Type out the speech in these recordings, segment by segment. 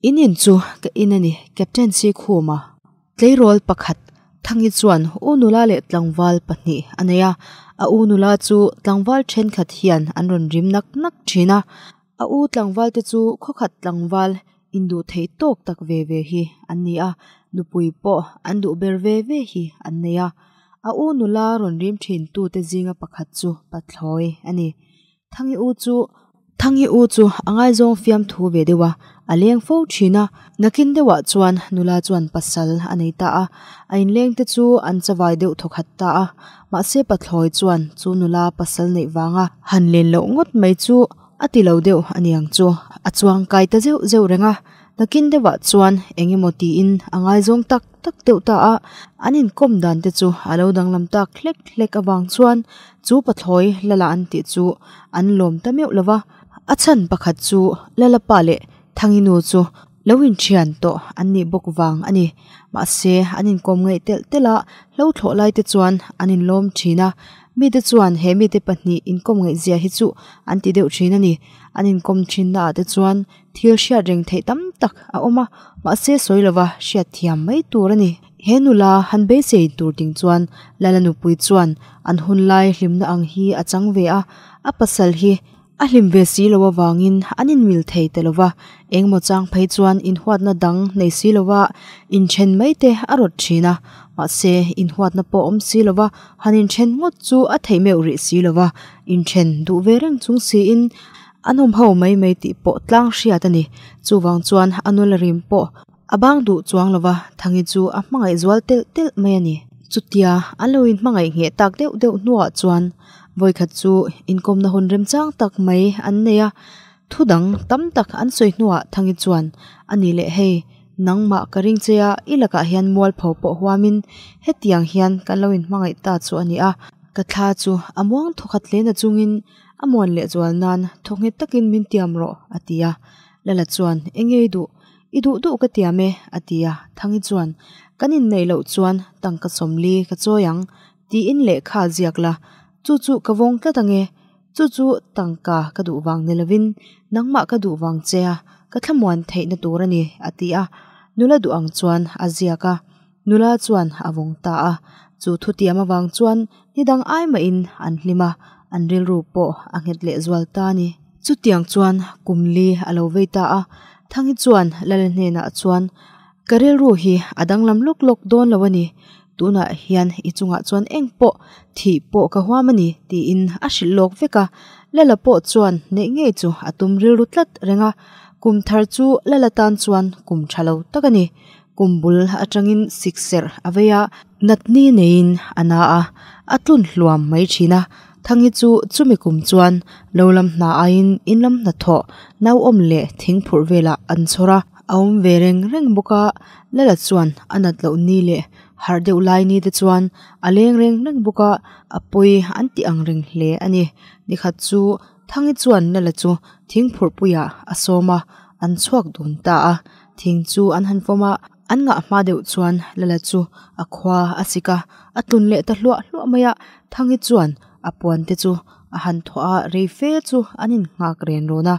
In in chu ka in a ni, Captain Sikhuma. Tleirawl pakhat Thangi chuan u nula leh tlangval pahnih a nei a, a u nula chu tlangval thenkhat hian an rawn rim nak nak thin a, a u tlangval te chu khawkhat tlangval induh theih tawk tak ve ve hi an ni a, nupui pawh an duh ber ve ve hi an nei a, a u nula rawn rim thin tute zinga pakhat chu Pathlawi a ni. Thangi u chu Thangi u chu a ngaizawng fiamthu ve deuh a, a leng fo thin a. Nakin deuhah chuan nula chuan pasal a nei ta a, a inleng te chu an chavai deuh thawkhat ta a. Mahse Pathlawi chuan chu nula pasal neih vanga han len loh ngawt mai chu a ti lo deuh a niang chu a chuang kai ta zeuh zeuh reng a. Nakin deuhah chuan eng emaw tiin a ngaizawng tak tak deuh ta a, an inkawm dan te chu a lo danglam tak hlek hlek avang chuan chu pathlawi lala an tih chu an lawm ta meuh lo va, a chhan pakhat chu Lalapa leh Thanginu chu lo inthian tawh an nih bawk vang a ni. Mahse, an inkawm ngaih telh telh a, hlo thlawh lai te chuan an inlawm thin a, mite chuan he mite pahnih inkawm ngaihzia hi chu an ti deuh thin a ni. An inkawm thinnaah te chuan Thil hriat reng theih tam tak a awm a, mahse sawi lova hriat thiam mai tur a ni. He nula han beisei tur ding chuan Lala nupui chuan an hun lai hlimna ang hi a chang ve a, a pasal hi a hlim ve si lo avangin an inmil thei ta lova, engmaw chang phei chuan inhuatna dang nei si lova inthen mai te a rawt thin a, mahse inhuatna pawh awm si lova han inthen ngawt chu a theih meuh rih si lova, inthen duh ve reng chung siin An awm ho mai mai tih pawh tlang hriat a ni. Chuvang chuan a nula rim pawh a bang duh chuang lova, Thangi chu a hmangaih zual telh telh mai a ni. Chutia an lo inhmangaih ngheh tak deuh deuh hnuah chuan vawikhat chu inkawmna hun remchang tak mai an nei a, thu dang tam tak an sawi hnuah Thangi chuan a ni leh hei, nangmah ka ring che a, i lakah hian mualpho pawh huamin hetiang hian kan lo inhmangaih ta chu a ni a, ka thla chu a muang thawkhat hle na chungin A muan leh zual nan thaw nghet takin min tiam rawh, a ti a. Lala chuan, Enge i duh? I duh duh ka tiam e, a ti a. Thangi chuan, Kan inneih loh chuan tangka sawmli ka chawi ang, tiin lehkha a ziak la. Chu chu ka vawng tlat ange. Chu chu tangka ka duh vang ni lovin nangmah ka duh vang che a, ka thlamuan theihna tur a ni, a ti a. Nula duh ang chuan a ziak a. Nula chuan a vawng ta a, chu thutiam avang chuan ni dang ai mahin an hlim a, an rilru pawh a nghet leh zual ta a ni. Chutiang chuan kum li a lo vei ta a, Thangi chuan Lala hnenah chuan, Ka rilru hi a danglam lawk lawk dawn lo a ni, tunah hian i chungah chuan eng pawh thih pawh ka huam a ni, tiin a hrilh lawk vek a. Lala pawh chuan neih ngei chu a tum rilru tlat reng a, kum thar chu Lala tan chuan kum tha lo tak a ni. Kum bul atangin sikserh a vei a, natni neiin a na a, a tlun hluam mai thin a. Thangi chu chumi kum chuan lo lam hna aiin in lam hnathawh nauawm leh thing phurh velah an chhawr a, a awm ve reng reng bawk a. Lala chuan a nat loh ni leh harh deuh lai ni te chuan a leng reng reng bawk a, a pawi an tih ang reng hle a ni. Nikhat chu Thangi chuan Lala chu thing phurhpuiah a sawm a, an chhuak dun ta a. Thing chu an han fawm a, an ngah hma deuh chuan Lala chu a khua a sik a, a tlun leh ta hluah hluah mai a. Thangi chuan a puan te chu a han thawh a, rei fe chu an innghak ren rawn a.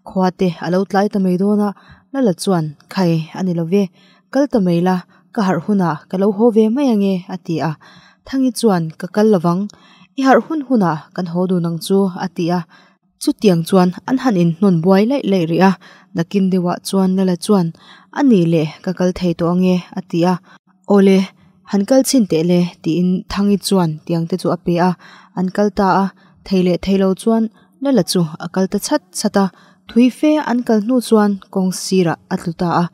Khua te a lo tlai ta mai dawn a, Lala chuan, Khai a ni lo ve, kal ta mai la, ka harh hunah ka lo haw ve mai ange a ti a. Thangi chuan, Ka kal lovang, i harh hun hunah kan haw dun ang chu a ti a. Chutiang chuan an han inhnawn buai laih laih rih a, nakin deuhah chuan Lala chuan, A nih leh, ka kal thei tawh ange, a ti a. Awle, han kal chhin teh le, tiin Thangi chuan tiang te chu a pe a, an kal ta a. Thei leh thei lo chuan Lala chu a kal ta chhat chhat a, thui fe an kal hnu chuan kawng sirah a tlu ta a.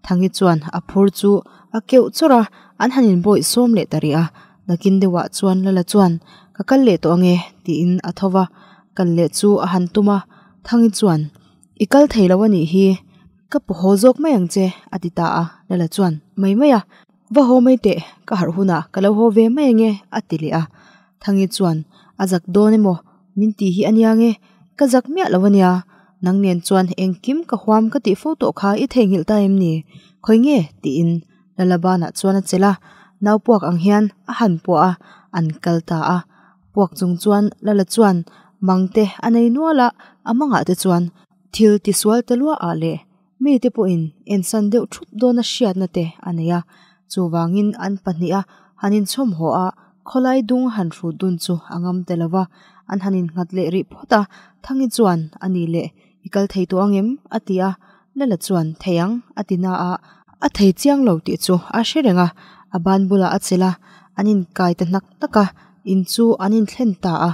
Thangi chuan a phur chu a keuh chawrh a, an han inbawih sawm leh ta rih a. Nakin deuhah chuan Lala chuan, Ka kal leh tawh ange, tiin a tho va. Kal leh chu a han tum a, Thangi chuan, I kal thei lo a nih hi, ka paw haw zawk mai ang che, a ti ta a. Lala chuan, Mai mai a, va haw mai teh, ka harh hunah ka lo haw ve mai ange, a ti leh a. Thangi chuan, A zak dawn emaw, min tih hi a nia nge, ka zak miah lo a nia, nang nen chuan engkim ka huam ka tih fo tawh kha i theihnghilh ta em ni? Khawi nge? tiin Lalabanah chuan a chelh a, nau puak ang hian a han puah a, an kal ta a. Puak chung chuan Lala chuan mang te a nei nual a, a mangah te chuan thil tisual te luah ah leh. Mite pawhin ensan deuh thup dawna hriatna te a nei a, chuvangin an pahniha han inchhawm haw a, khawlai dung han hrut dun chu a ngam ta lo va, an han innghat leh rih phawt a, Thangi chuan a ni leh i kal thei tawh ang em? a ti a, Lala chuan thei ang a ti na a, a thei chiang lo tih chu a hre reng a, a ban bulah a chelh a, an inkai ta hnak hnak a, in chu an inthlen ta a.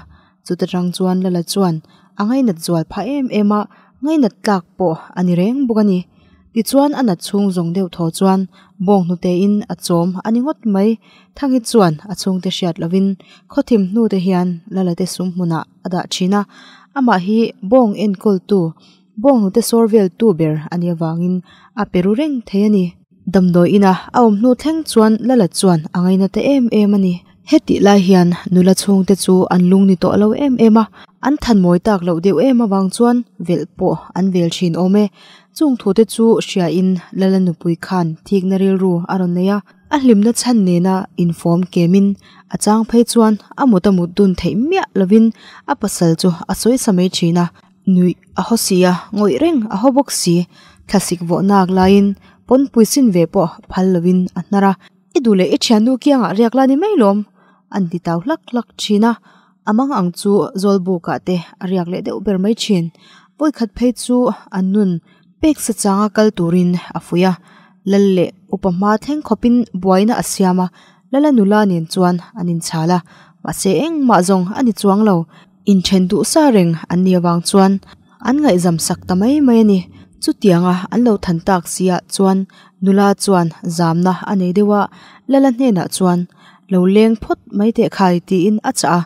Chuta tang chuan Lala chuan a ngainat zual phah em em a, ngainat tlak pawh a ni reng bawk a ni. Tichuan a nat chhung zawng deuh thaw chuan bawng hnute in a chawm a ni ngawt mai. Thangi chuan a chhungte hriat lovin khawthim hnu te hian Lala te sum hmunah a dah thin a, amah hi bawng enkawltu, bawng hnute sawr veltu ber a nih avangin a pe ru reng thei a ni. Damdawi ina a awm hnu thleng chuan Lala chuan a ngaina ta em em a ni. Hetih lai hian nula chhungte chu an lung ni tawh lo em em a, an thanmawi tak loh deuh em avang chuan velh pawh an vel thin awm e. Chung thute chu hriain Lala nupui khan thikna rilru a rawn nei a, a hlimna chhan nena infawm kemin a chang phei chuan a mut a mut dun theih miah lovin a pasal chu a sawi sa mai thin a. Nuih a haw si a, ngawih reng a haw bawk si. Thlasik vawh nak laiin pawnpui sin ve pawh phal lovin a hnar a. I duh leh i thiannu kiangah riak la ni mai lawm, an ti tau hlak hlak thin a. A mang ang chu Zawlbukah te a riak leh deuh ber mai thin. Vawikhat phei chu an nun pek sa changa kal turin a fuih a. Lal leh upa hma thleng khawpin buaina a siam a, Lala nula nen chuan an inchhal a, mahse engmah zawng a ni chuang lo. Inthen duh sa reng an nih avang chuan an ngaihzam sak ta mai mai a ni. Chutianga an lo than tak si ah chuan nula chuan zamna a nei deuh a, Lala hnenah chuan lo leng phawt mai teh khai tiin a chah a,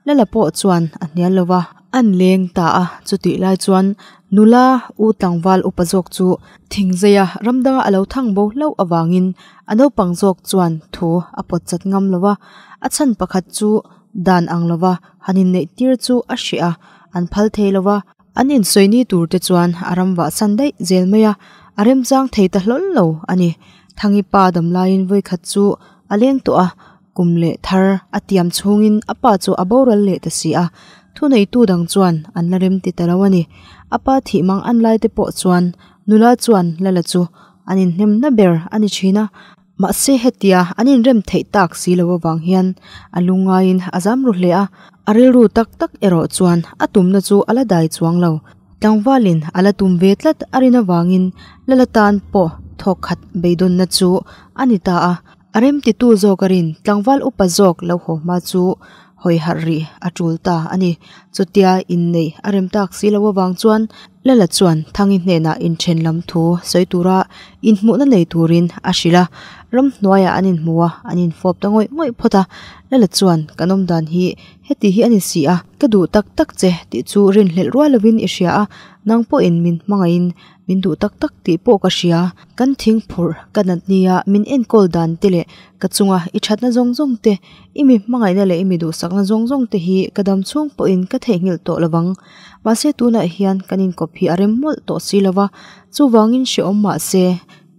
Lala pawh chuan a hnial lo va. An leng ta a, chutih lai chuan nula u tlangval upa zawk chu thingzeia ram danga a lo thang bo hlauh avangin a naupang zawk chuan thu a pawt chat ngam lo va, a chhan pakhat chu dan ang lova han inneih tir chu a hreh a, an phal thei lo va, an insawi ni tur te chuan a ram vah san daih zel mai a, a remchang thei ta hlawl lo a ni. Thangi pa dam laiin vawikhat chu a leng tawh a, kum leh thar a tiam chhungin a pa chu a boral leh ta si a, thuneitu dang chuan an la rem ti ta lo a ni. A pa thih mang an lai te pawh chuan nula chuan Lala chu an inhnemna ber a ni thin a, Mahse hetia an inrem theih tak si lo avang hian a lungngaiin a zam ru hle a, a rilru tak tak erawh chuan a tumna chu a la dai chuang lo. Tlangvalin a la tum ve tlat a rin avangin Lala tan pawh thawk khat beidawnna chu a ni ta a, a remtitu zawk a rin tlangval upa zawk lo haw hma chu hawi harh rih a tul ta a ni. Chutia inneih a rem tak si lo avang chuan Lala chuan Thangi hnenah inthen lam thu sawi tura inhmuhna nei turin a hrilh a, ramhnuaiah an inhmu a, an infawp ta ngawih ngawih phawt a. Lala chuan kan awm dan hi heti hi a ni si a, ka duh tak tak che tih chu rinhlelh rual lovin i hria a, nang pawhin min hmangaihin min duh tak tak tih pawh ka hria. Kan thing phurh ka nat nia min enkawl dan te leh ka chunga i thatna zawng zawng te, i mi hmangaihna leh i mi duhsakna zawng zawng te hi ka dam chhung pawhin ka theihnghilh tawh lovang. Mahse tunah hian kan inkawp hi a rem mawlh tawh si lo va, chuvangin hrehawm mahse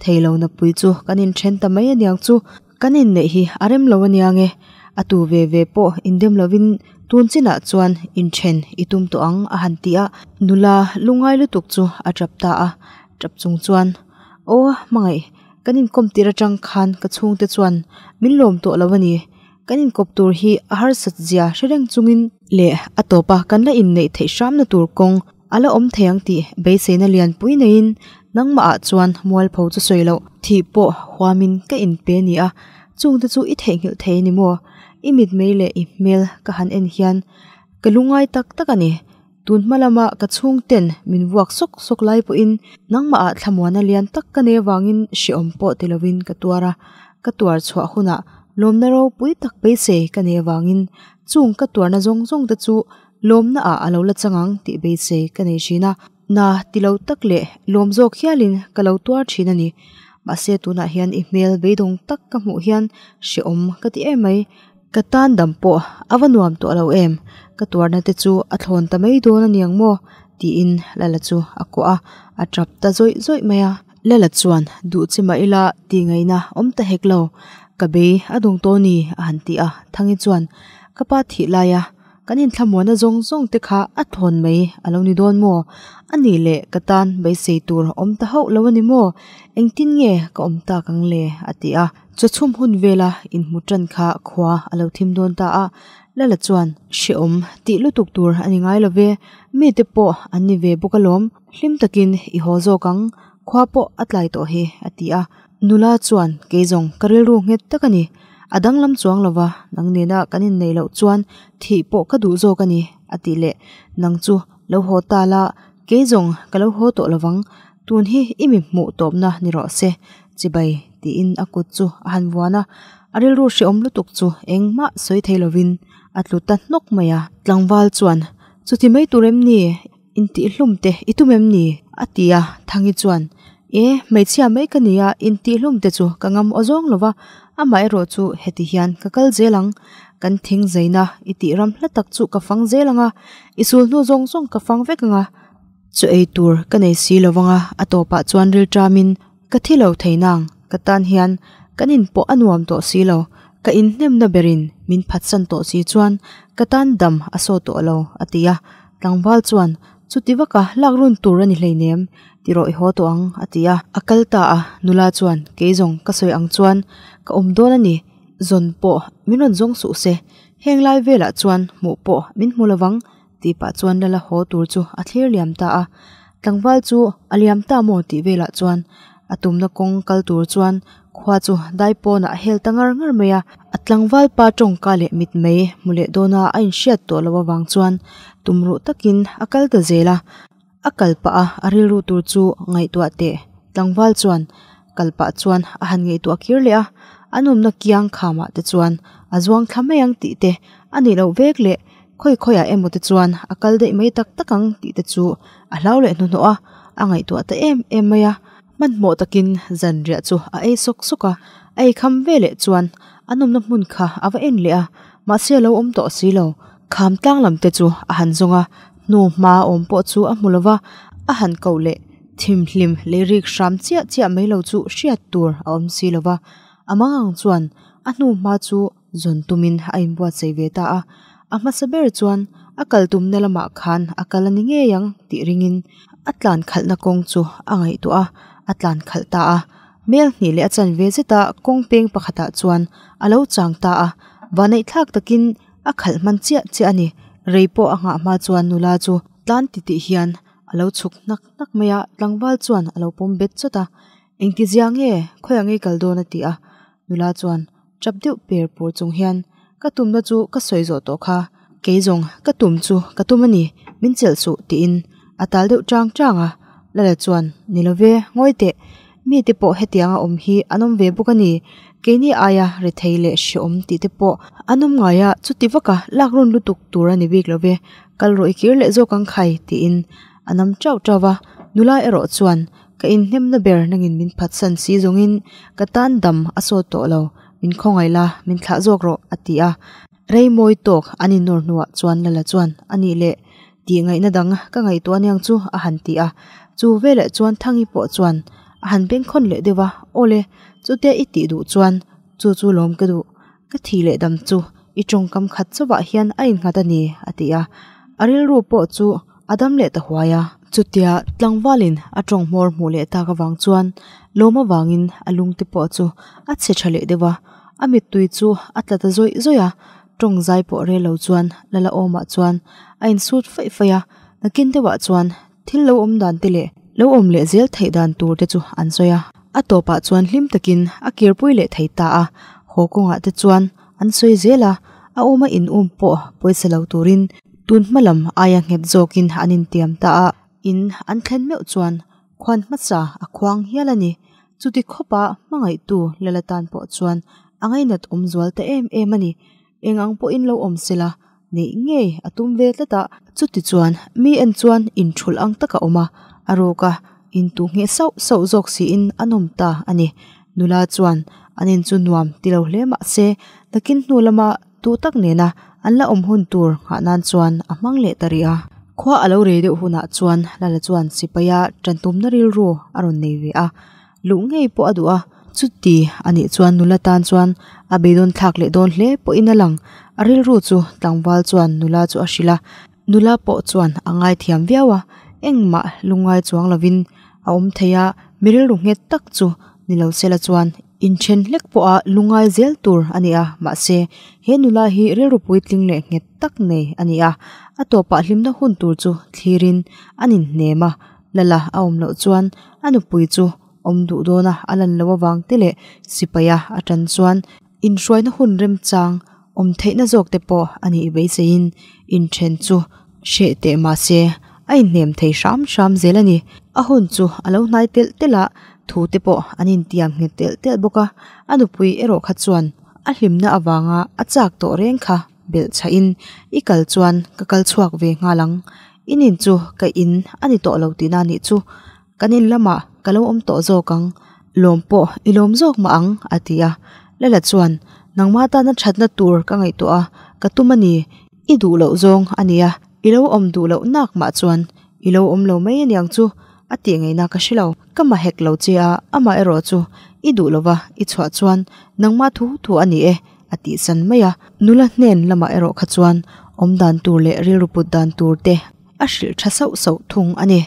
thei lo napui chu kan inthen ta mai aniang chu kan inneih hi a rem lo aniang e. A tu ve ve pawh indem lovin tun chinah chuan inthen i tum tawh ang a han ti a, nula lungngai lutuk chu a tap ta a, tap chung chuan Aw hmangaih kan inkawm tir atang khan ka chhungte chuan min lawm tawh lo a ni. Kan inkawp tur hi a harsat zia hre reng chungin leh a tawpa kan la inneih theih hramna tur kawng a la awm thei ang tih beiseina lianpui neiin nangmahah chuan mualpho chu sawi loh thih pawh huamin ka inpe a ni a, chungte chu i theihnghilh thei a ni maw? I mitmei leh i hmel ka han en hian ka lungngai tak tak a ni. Tun hma lama ka chhungten min vuak sawk sawk lai pawhin nangmahah thlamuana lian tak ka nei avangin hrehawm pawh ti lovin ka tuar a, ka tuar chhuah hunah lawmna ropui tak beisei ka nei avangin chung ka tuarna zawng zawng te chu lawmna ah a lo la chang ang tih beisei ka nei thin a, na ti lo tak leh lawm zawk hialin ka lo tuar thin a ni. Mahse tunah hian i hmel beidawng tak ka hmuh hian hrehawm ka ti em mai. Ka tan dam pawh a va nuam tawh lo em, ka tuarna te chu a thlawn ta mai dawn a niang maw? tiin Lala chu a kuah a, a tap ta zawih zawih mai a. Lala chuan duh chi mah ila tih ngaihna awm ta hek lo, ka bei a dawng tawh ni a han ti a, Thangi chuan ka pa thih laia. Kan inthlamuanna zawng zawng te kha a thawn mai a lo ni dawn maw? A nih leh ka tan beisei tur awm ta hauh lo a ni maw? Engtin nge ka awm tak ang le? a ti a. Chawchhum hun vela inhmu tan kha khua a lo thim dawn ta a. Lala chuan, Hrehawm tih lutuk tur a ni ngai lo ve, mite pawh an ni ve bawk alawm. Hlim takin i haw zawk ang, khua pawh a tlai tawh hi, a ti a. Nula chuan, Kei zawng ka rilru nghet tak a ni. A danglam chuang lo va, nang nena kan inneih loh chuan thih pawh ka duh zawk a ni, a tih leh, Nang chu lo haw ta la, kei zawng ka lo haw tawh lo vang, tun hi i mi hmuh tawpna ni rawh se, chibai, tiin a kut chu a han vuan a. A rilru hrehawm lutuk chu engmah sawi thei lovin a tlu ta hnawk mai a. Tlangval chuan, Chuti mai tur em ni? Intihhlum te i tum em ni? A ti a, Thangi chuan, E, hmeichhia mai ka ni a, intihhlum te chu ka ngam aw zawng lo va, amaherawh chu heti hian ka kal zel ang, kan thing zaina i tih ram hla tak chu ka fang zel ang a, i sul hnu zawng zawng ka fang vek ang a, chu ei tur ka nei si lo vang a, a tawpah chuan rilṭamin ka thi lo thei nang, ka tan hian kan in pawh a nuam tawh si lo, ka inhnemna berin min phatsan tawh si chuan ka tan dam a saw tawh lo, a ti a. Tlangval chuan, Chuti vaka lak run tur a ni hleinem, ti rawh i haw tawh ang, a ti a. A kal ta a, nula chuan, Kei zawng ka sawi ang chuan ka awm dawn a ni, zawn pawh min rawn zawng suh se, heng lai velah chuan hmuh pawh min hmu lovang, tih pah chuan lala haw tur chu a thlir liam ta a. Tlangval chu a liam ta maw tih velah chuan a tumna kawng kal tur chuan khua chu dai pawnah a hel ta ngar ngar mai a. A tlangval pa tawngka leh mit mai hmu leh dawna a inhriat tawh loh avang chuan tumruh takin a kal ta zel a. A kal pah a, a rilru tur chu ngaihtuah teh. Tlangval chuan kal pah chuan a han ngaihtuah kir leh a, an awmna kiang khamah te chuan a zuang thla mai ang tih te a nih loh vek leh khawi khawiah emaw te chuan a kal daih mai tak tak ang tih te chu a hlau leh hnuhnawh a, a ngaihtuah ta em em mai a. Hmanhmawh takin zanriah chu a ei sawk sawk a, a ei kham ve leh chuan an awmna hmun kha a va en leh a, mahse a lo awm tawh si lo. Kham tlang lam te chu a han zawng a, hnu hma awm pawh chu a hmu lo va, a han koh leh thimhlim leh rik hram chiah chiah mai lo chu hriat tur a awm si lo va. A mangang chuan a hnu hma chu zawn tumin a inbuatsaih ve ta a, a hmasa ber chuan a kal tumna lamah khan a kal a ni ngei ang tih ringin a tlan khalhna kawng chu a ngaihtuah a, a tlan khalh ta a. Mel hnih leh a chanve zeta kawng peng pakhatah chuan a lo chang ta a, vaneihthlak takin a khalh hman chiah chiah a ni. Rei pawh a nghah hma chuan nula chu tlan titih hian a lo chhuk hnak hnak mai a, tlangval chuan a lo pawm bet chawt a, Engtizia nge khawiah ngei kal dawn a ti a, nula chuan Chap deuh per pur chung hian, Ka tumna chu ka sawi zawh tawh kha, kei zawng ka tum chu ka tum a ni, min chelh suh tiin a tal deuh chang chang a. Lala chuan, Ni lo ve, ngawi teh, mite pawh hetianga awm hi an awm ve bawk a ni, keini aia rethei leh hreawm tih te pawh an awm ngai a, chuti vaka lak run lutuk tur a ni bik lo ve, kal rawh i kir leh zawk ang khai tiin a nam chauh chauh va, nula erawh chuan Ka inhnemna ber nangin min phatsan si zawngin ka tan dam a sawt tawh lo, min khawngaih la, min thlah zawk rawh, a ti a. Rei mawi tawk an innawr hnuah chuan Lala chuan, A nih leh, tih ngaihna dang ka ngaihtuah aniang chu, a han ti a. Chu veleh chuan Thangi pawh chuan a han bengkhawn leh deuh a, Awle, chutia i tih duh chuan chu chu lawm ka duh, ka thih leh dam chu i tawngkam khat chauhah hian a innghat a ni, a ti a. A rilru pawh chu A dam leh ta huai a. Chutia tlangvalin a tawng hmawr hmuh leh tak avang chuan lawm avangin a lungte pawh chu a chhe tha leh deuh a, a mittui chu a tla ta zawih zawih a, tawng zai pawh rel lo chuan Lala awmah chuan a insut faih faih a, nakin deuhah chuan thil lo awm dan te leh lo awm leh zel theih dan tur te chu an sawi a. A tawpah chuan hlim takin a kirpui leh thei ta a, haw kawngah te chuan an sawi zel a, a awma in um pawh pawisa lo turin tun hma lam aia nghet zawkin an intiam ta a, in an thlen meuh chuan khuan hmasa a khuang hial a ni. Chuti khawpa hmangaihtu Lala tan pawh chuan a ngainat awm zual ta em em a ni. Eng ang pawhin lo awm sela neih ngei a tum ve tlat a. Chuti chuan mi en chuan inthulh ang taka awm a, a ruk a, intuh ngheh sauh sauh zawk siin an awm ta a ni. Nula chuan an in chu nuam ti lo hle mah se, nakin hnu lama duh tak nena an la awm hun tur nghah nan chuan a hmang leh ta rih a. Khua a lo rei deuh hunah chuan Lala chuan sipaia ṭan tumna rilru a rawn nei ve a, luh ngei pawh a duh a. Chuti a nih chuan nula tan chuan a beidawn thlak leh dawn hle pawhin a lang. A rilru chu tlangval chuan nula chu a hrilh a, nula pawh chuan a ngaithiam viau a, engmah lungngai chuang lovin a awm thei a, mi rilru nghet tak chu ni lo sela chuan inthen hlek pawha lungngai zel tur a ni a, mahse he nula hi rilru puitling leh nghet tak nei a ni a, a tawpah hlimna hun tur chu thlirin an inhnem a, lala a awm loh chuan a nupui chu awm duh dawna a lan loh avang te leh sipaia a tan chuan inhruaina hun remchang awm theihna zawk te pawh a nih beiseiin inthen chu hreh teh mahse a inhnem thei hram hram zel a ni. A hun chu a lo hnai telh telh a, thu te pawh an intiam nghet telh telh bawk a, a nupui erawh kha chuan a hlimna avanga a chak tawh reng kha belh chhahin i kal chuan ka kal chhuak ve nghal ang, in in chu ka in a ni tawh lo tihna a nih chu. Kan in lamah ka lo awm tawh zawk ang, lawm pawh i lawm zawk mah ang, a ti a. Lala chuan, Nangmah tana thatna tur ka ngaihtuah a, ka tum a ni, i duh loh zawng a nia, i lo awm duh loh nak mah chuan i lo awm lo mai a niang chu, a tih ngaihna ka hre lo. Ka ma hek lo che a, amah erawh chu i duh lova i chhuah chuan nangmah thu thu a ni e, a tih san mai a. Nula hnen lamah erawh kha chuan awm dan tur leh rilru put dan tur te A hrilh tha sauh sauh thung a ni.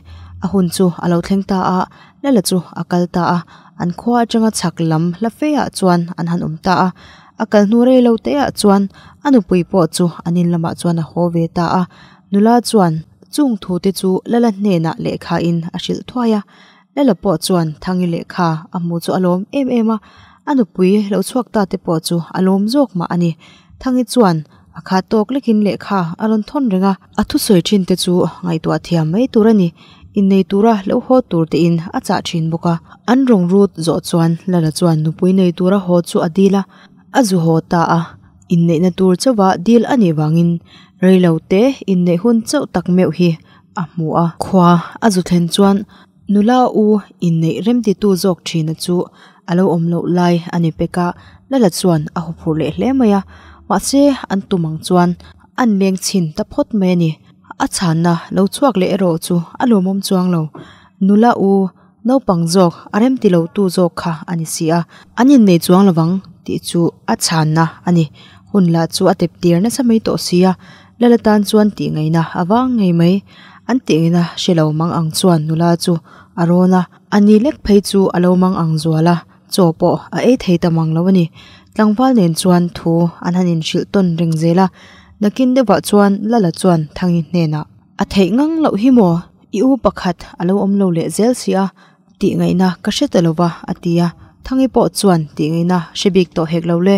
A hun chu a lo thleng ta a, Lala chu a kal ta a, an khua atanga chhak lam hla fe ah chuan an han awm ta a. A kal hnu rei lo te ah chuan a nupui pawh chu an in lamah chuan a haw ve ta a. Nula chuan chung thu te chu Lala hnenah lehkha in a hrilh thuai a. Lala pawh chuan Thangi lehkha a hmu chu a lawm em em a, a nupui lo chhuak ta te pawh chu a lawm zawk mah a ni. Thangi chuan a khat tawk lekin lehkha a rawn thawn reng a, a thusawi thin te chu ngaihtuah thiam mai tur a ni. Innei tura lo haw tur te in a chah thin bawk a. An rawn rut zawh chuan Lala chuan nupui nei tura haw chu a dil a, a zu haw ta a. Inneihna tur chauha dil a nih vangin reilo te inneih hun chauh tak meuh hi a hmu a. Khua a zu thlen chuan nula u inneih remtitu zawk thina chu a lo awm loh lai a ni pek a, Lala chuan a huphurh leh hle mai a, mahse an tum ang chuan an leng chhin ta phawt mai a ni. A chhanna lo chhuak leh erawh chu a lawmawm chuang lo. Nula u naupang zawk a remti lo tu zawk kha a ni si a, an innei chuang lovang tih chu a chhanna a ni. Hun lah chu a tep tir nasa mai tawh si a, Lala tan chuan tih ngaihna a vang ngei mai. An tih ngaihna hre lo mang ang chuan nula chu a rawn a, a ni lek phei chu a lo mang ang zual a, chaw pawh a ei thei ta mang lo a ni. Tlangval nen chuan thu an han inhrilh tawn reng zel a, nakin deuhah chuan Lala chuan Thangi hnenah, A theih ngang loh hi maw? I u pakhat a lo awm lo leh zel si a, tih ngaihna ka hre ta lo va, a ti a. Thangi pawh chuan tih ngaihna hre bik tawh hek lo le,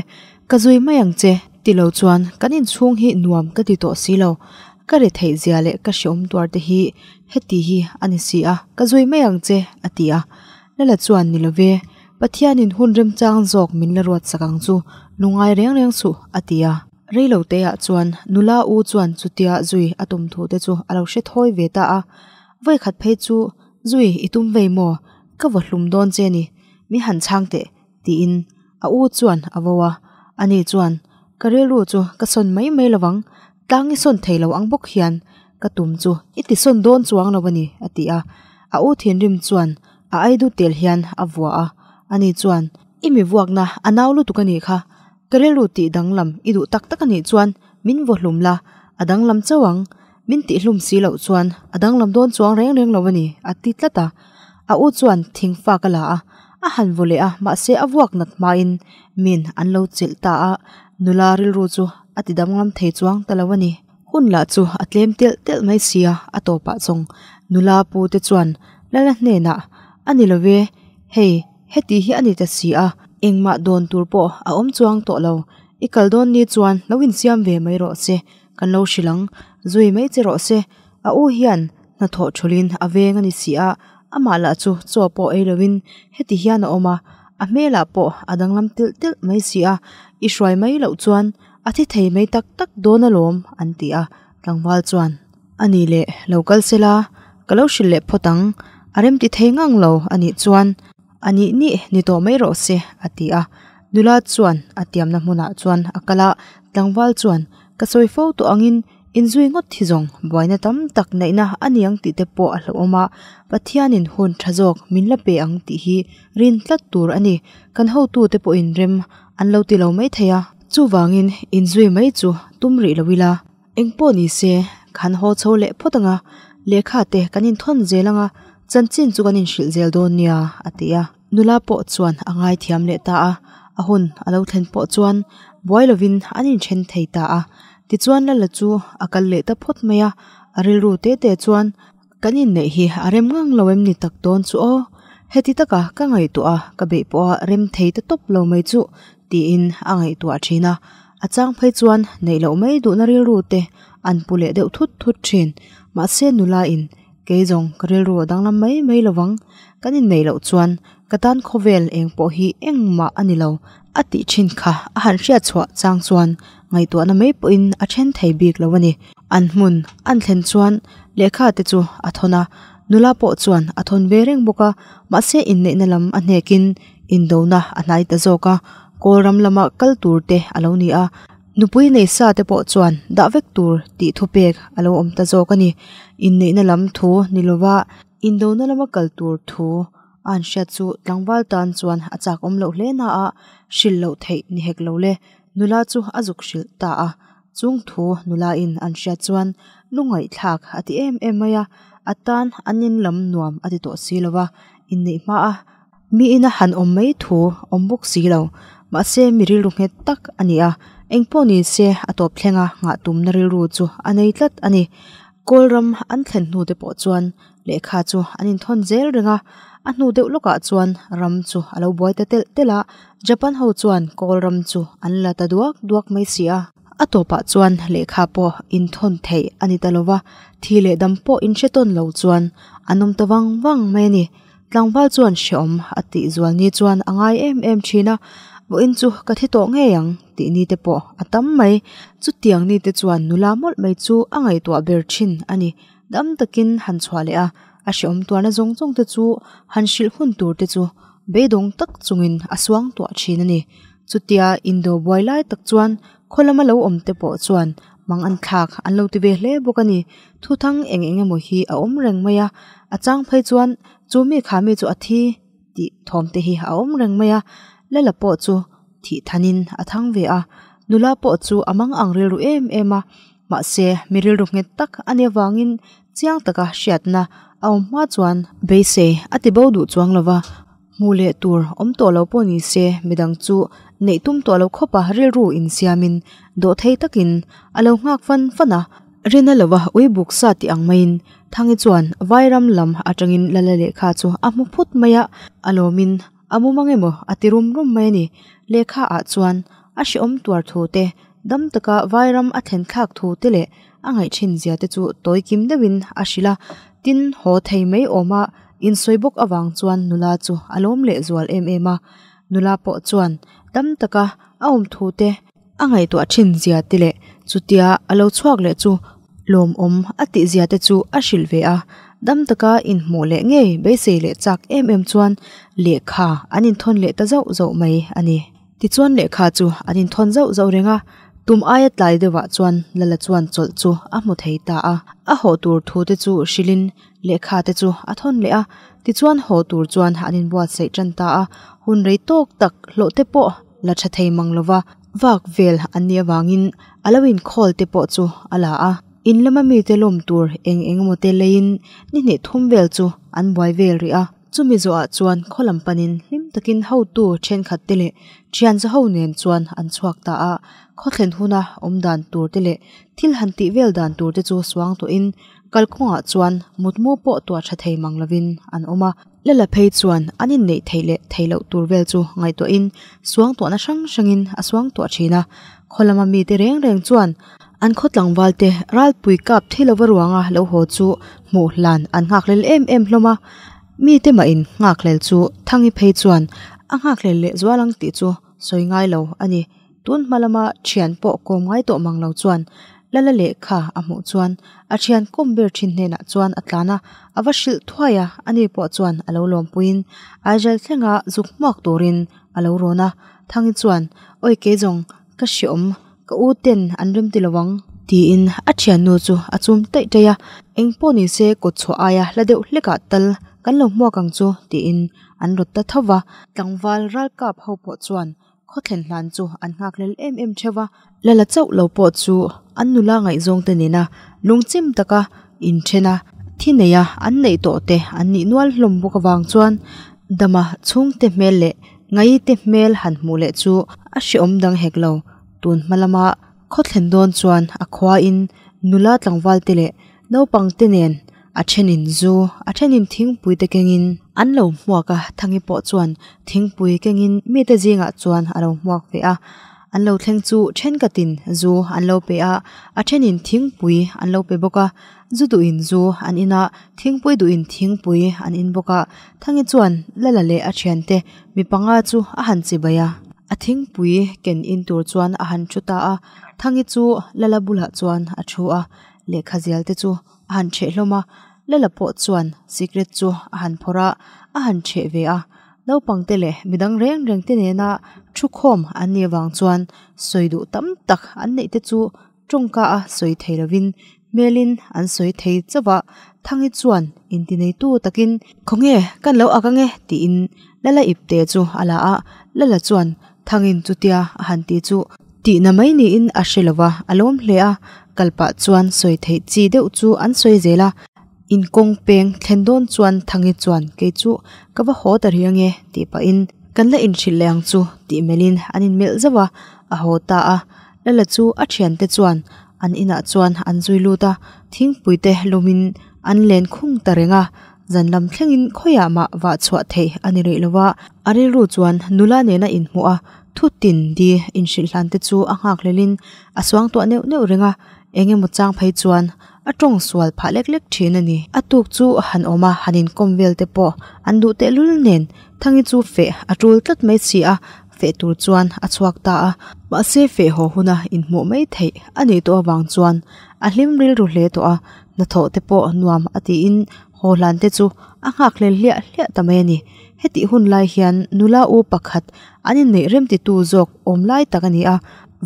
ka zui mai ang che, ti lo chuan kan inchhung hi nuam ka ti tawh si lo, ka ri theih zia leh ka hreawm tuar te hi heti hi a ni si a, ka zui mai ang che, a ti a. Lala chuan ni lo ve, Pathianin hun remchang zawk min la ruat sak ang chu, lungngai reng reng suh, a ti a. Reilo te ah chuan nula u chuan chutia zui a tum thu te chu a lo hre thawi ve ta a, vawikhat phei chu zui i tum vei maw? Ka vaw hlum dawn che ni, mi han chhang teh tiin a u chuan a vo a, ani chuan ka rilru chu ka sawn mai mai lovang, tlang i sawn thei lo ang bawk hian ka tum chu i ti sawn dawn chuang lo a ni a ti a, a u thinrim chuan a aidu tel hian a vua a, ani chuan i mi vuakna a nau lutuk a nih kha. Ka rilru tih danglam i duh tak tak a nih chuan min vaw hlum la, a danglam chauh ang. Min tih hlum si loh chuan a danglam dawn chuang reng reng lo a ni, a ti tlat a. A u chuan thingfak a la a, a han vaw leh a, mahse a vuak nat hmain min an lo chilh ta a, nula rilru chu a ti danglam thei chuang ta lo a ni. Hun lah chu a tlem telh telh mai sia, a tawpah zawng nula pu te chuan Lala hnenah, A ni lo ve, hei, heti hi a ni ta si a, engmah dawn tur pawh a awm chuang tawh lo, i kal dawn ni chuan lo insiam ve mai rawh se, kan lo hrilh ang, zui mai che rawh se, a u hian hnathawh thulhin a veng a ni si a, amah lah chu chaw pawh ei loin heti hian a awm a, a hmelah pawh a danglam tilh tilh mai si a, i hruai mai loh chuan a thi thei mai tak tak dawn alawm an ti a, tlangval chuan. A ni leh, lo kal se la, ka lo hrilh leh phawt ang, a remti thei ngang lo a nih chuan a nih nih ni tawh mai rawh se a ti a, nula chuan a tiamna hmunah chuan a kal a, tlangval chuan ka sawi fo tawh angin Inzui ngawt hi zawng buaina tam tak neihna a ni ang tih te pawh a hlauhawm a, Pathianin hun tha zawk min la pe ang tih hi rin tlat tur a ni. Kan hotute pawhin rem an lo ti lo mai thei a, chuvangin inzui mai chu tum rih lo ila. Engpawh ni se, kan haw chho leh phawt ang a, lehkha te kan inthawn zel ang a, chanchin chu kan inhrilh zel dawn nia, a ti a. Nula pawh chuan a ngaithiam leh ta a, a hun a lo thlen pawh chuan buai lovin an inthen thei ta a. Tichuan Lala chu a kal leh ta phawt mai a, a rilru te te chuan, Kan inneih hi a rem ngang lo em ni tak dawn chu aw? Heti taka ka ngaihtuah a, ka beih pawha rem thei ta tawp lo mai chu, tiin a ngaihtuah thin a. A chang phei chuan neih loh mai duhna rilru te an pu leh deuh thut thut thin. Mahse nula in Kei zawng ka rilru a danglam mai mai lo vang. Kan inneih loh chuan ka tan khawvel eng pawh hi engmah a ni lo a tih thin kha a han hriat chhuah chang chuan ngaihtuahna mai pawhin a then thei bik lo a ni. An hmun an thlen chuan lehkha te chu a thawn a, nula pawh chuan a thawn ve reng bawk a, mahse inneihna lam a hnekin indona a hnai ta zawk a, Kawlram lama kal tur te a lo ni a. Nupui nei sa te pawh chuan dah vek tur tih thupek a lo awm ta zawk a ni. Inneihna lam thu ni lova indona lama kal tur thu a han hriat chu tlangval tan chuan a chak awm loh hle na a, hrilh loh theih ni hek lo le. Nula chu a zuk hrilh ta a, chung thu nula in an hriat chuan lungngaihthlak a ti em em mai a, a tan an in lam nuam a ti tawh si lova, inneih hma a Mi ina han awm mai thu awm bawk si lo. Mahse mi rilru nghet tak a ni a, engpawh ni se a tawp thlenga nghah tumna rilru chu a nei tlat a ni. Kawl ram an thlen hnu te pawh chuan lehkha chu an inthawn zel reng a, a hnu deuh lawkah chuan ram chu a lo buai ta telh telh a, Japan ho chuan kawl ram chu an la ta duak duak mai si a. A tawpah chuan lehkha pawh inthawn theih a ni ta lo va, thi leh dam pawh inhre tawn lo chuan an awm ta vang vang mai a ni. Tlangval chuan hreawm a tih zual ni chuan a ngai em em thin a, vawiin chu ka thi tawh ngei ang tih ni te pawh a tam mai. Chutiang ni te chuan nula mawlh mai chu a ngaihtuah ber thin a ni. Dam takin han chhuah leh a, a hreawm tuarna zawng zawng te chu han hrilh hun tur te chu beidawng tak chungin a suang tuah thin a ni. Chutia indo buai lai tak chuan khaw lama lo awm te pawh chuan mang an thlak an lo ti ve hle bawk a ni. Thuthang eng eng emaw hi a awm reng mai a, a chang phei chuan chu mi kha mi chu a thi tih thawm te hi a awm reng mai a, Lala pawh chu thih thanin a thang ve a, nula pawh chu a mang ang rilru em em a, mahse mi rilru nghet tak a nih avangin chiang taka hriatna a awm hma chuan beisei a ti bo duh chuang lo va. Hmuh leh tur awm tawh lo pawh ni se midang chu neih tum tawh lo khawp a rilru insiamin dawh thei takin a lo nghak fan fan a. Rina lova ui buk sa tih ang maiin Thangi chuan Vairam lam atangin Lala lehkha chu a hmu phut mai a, a lawmin a mu mang emaw a ti rum rum mai a ni. Lehkha ah chuan a hrehawm tuar thu te, dam taka Vairam a thlen thlak thu te leh a ngaih thin zia te chu tawi kim deuhin a hrilh a, tin haw thei mai awm a Insawi bawk avang chuan nula chu a lawm leh zual em em a, nula pawh chuan dam taka a awm thu te a ngaihtuah thin zia te leh chutia a lo chhuak leh chu lawmawm a tih zia te chu a hrilh ve a, dam taka inhmuh leh ngei beisei leh chak em em chuan lehkha an inthawn leh ta zauh zauh mai a ni. Tichuan lehkha chu an inthawn zauh zauh reng a, tum aia tlai deuhah chuan Lala chuan chawlh chu a hmu thei ta a. A haw tur thu te chu hrilhin lehkha te chu a thawn leh a, tichuan haw tur chuan an inbuatsaih tan ta a, hun rei tawk tak hlawh te pawh la tha thei mang lova vak vel an nih avangin a lo inkhawl te pawh chu a la a. In lama mite lawm tur eng eng emaw te leiin ni hnih thum vel chu an buai vel rih a. Chumi zawhah chuan khaw lam panin hlim takin hotu thenkhat te leh thian za ho nen chuan an chhuak ta a, khaw thlen huna awm dan tur te leh thil han tih vel dan tur te chu suang tawhin kalkawngah chuan mutmu pawh tuah tha thei mang lovin an awm a. Lala phei chuan an inneih theih leh theih loh tur vel chu ngaihtuahin suang tuahna hrang hrangin a suang tuah thin a, khaw lama mite reng reng chuan an khaw tlangval te ralpui kap thei lova ruanga lo haw chu hmuh hlan an nghakhlel em em hlawm a, mite mahin nghakhlel chu Thangi phei chuan a nghakhlel leh zual ang tih chu sawi ngai lo a ni. Tun hma lama thian pawh kawm ngai tawh mang lo chuan Lala lehkha a hmuh chuan a thian kawm ber thin hnenah chuan a tlan a, a va hrilh thuai a, ani pawh chuan a lo lawmpuiin Aijal thlenga zuk hmuak turin a lo rawn a. Thangi chuan, Awi kei zawng ka hreawm, ka u ten an rem ti lo ang. Tiin a thiannu chu a chum taih taih a, engpawh nise kawt chhuah aia hla deuh hlekah tal kan lo hmuak ang chu tiin an rawt ta tho va. Tlangval ralkap ho pawh chuan khaw thlen hlan chu an nghak hlel em em theuh va, Lala chauh lo pawh chu an nula ngaihzawng te nena lungchim taka inthen a, thi neia an neih tawh te an nih nual hlawm bawk avang chuan dama chhungte hmel leh ngaite hmel han hmuh leh chu a hrehawm dang hek lo. Tun hma lama khaw thlen dawn chuan a khuain nula tlangval te leh naupang te nen a thenin zu, a thenin thingpui te kengin an lo hmuak a, Thangi pawh chuan thingpui kengin mite zingah chuan a lo hmuak ve a. An lo thleng chu thenkhatin zu an lo pe a, a thenin thingpui an lo pe bawk a, zu duhin zu an in a, thingpui duhin thingpui an in bawk a. Thangi chuan Lala leh a thiante mi panga chu a han chibai a. A thingpui ken in tur chuan a han thu ta a, Thangi chu Lala bulah chuan a thu a, lehkha zial te chu a han chheh hlawm a, Lala pawh chuan sikret chu a han phawrh a, a han chheh ve a, naupang te leh midang reng reng te nena thu khawm an nih avang chuan sawi duh tam tak an neih te chu tawngka a sawi thei lovin hmelin an sawi thei chauh a, Thangi chuan intineitu takin Khawnge kan lo ak ange tiin Lala ipte chu a la a, Lala chuan Thangin chutia a han ti chu tihna mai niin a hre lova a lawm hle a, kal pah chuan sawi theih chi deuh chu an sawi zel a, inkawng peng thlen dawn chuan Thangi chuan kei chu ka va haw ta rih ange tih pahin kan la inhrilh leh ang chu tih melhin an inmelh zauh a, a haw ta a, Lala chu a thiante chuan an inah chuan an zui lut a, thingpui te lumin an len khung ta reng a, zan lam thlengin khawiah mah vah chhuah theih a ni rih lo a, a rilru chuan nula nena inhmuh a, thu tin di inhrilh hlan te chu a nghak hlelin a suang tuah neuh neuh reng a, eng emaw chang phei chuan a tawng sual phah lek lek thin a ni. A tuk chu han awm a, han inkawm vel te pawh an duh tehlul nen Thangi chu feh a tul tlat mai si a, feh tur chuan a chhuak ta a, mahse feh haw huna inhmuh mai theih a nih tawh avang chuan a hlim rilru hle tawh a, hnathawh te pawh nuam a tiin haw hlan te chu a nghak hlel hliah hliah ta mai a ni. Hetih hun lai hian nula u pakhat an inneih remtitu zawk awm lai tak a ni a,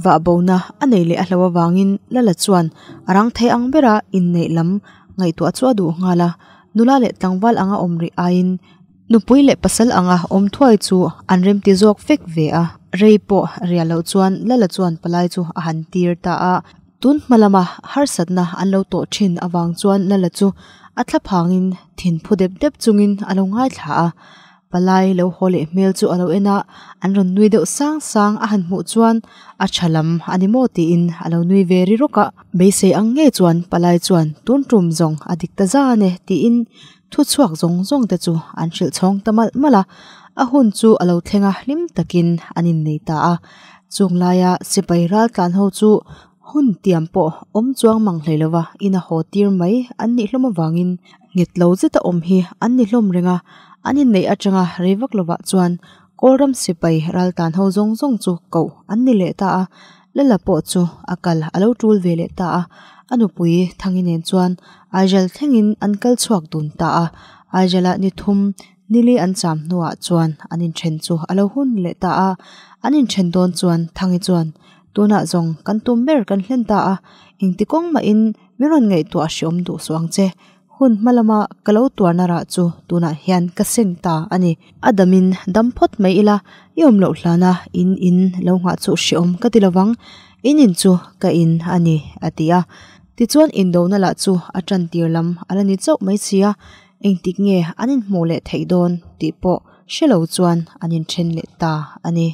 vah bona a nei leh a hlo avangin Lala chuan a rang thei ang bera inneih lam ngaihtuah chu a duh nghal a, nula leh tlangval anga awm rih aiin Nupui leh pasal anga awm thuai chu an remti zawk vek ve a, rei pawh riah loh chuan Lala chuan palai chu a han tir ta a. Tun hma lama harsatna an lo tawh thin avang chuan Lala chu a thla phangin thin phu dep dep chungin a lo ngaithla a. Palai lo haw leh hmel chu a lo en a, an rawn nui deuh sang sang a han hmuh chuan a tha lam a ni maw tiin a lo nui ve ri rawk a. Beisei ang ngei chuan palai chuan tun tum zawng a dik ta zan e tiin Thu chhuak zawng zawng te chu an hrilh chhawng ta malh malh a, a hun chu a lo thleng a hlim takin an innei ta a. Chung laia sipai ral tlan ho chu hun tiam pawh awm chuang mang hlei lova in a haw tir mai an nih hlawm avangin nghet lo zeta awm hi an ni hlawm reng a, an inneih atanga rei vak lovah chuan Kawlram sipai ral tlan ho zawng zawng chu koh an ni leh ta a, Lala pawh chu a kal a lo tul ve leh ta a, a nupui Thangi nen chuan Aijal thlengin an kal chhuak dun ta a, Aijala ni thum nili an cham hnuah chuan an inthen chu a lo hun leh ta a, an inthen dawn chuan Thangi chuan tunah zawng kan tum ber kan hlen ta a, engti kawng mahin min rawn ngaihtuah hreawm duh suh ang che, Hun hma lama ka lo tuarna rah chu tunah hian ka seng ta a ni. A damin dam phawt mai ila, i awm loh hlana in in lo nghah chu hreawm ka ti lovang, in in chu ka in a ni, a ti a. Tichuan indona lah chu a tan tir lam a la ni chauh mai si a, engtik nge an inhmuh leh theih dawn tih pawh hre lo chuan an inthen leh ta a ni.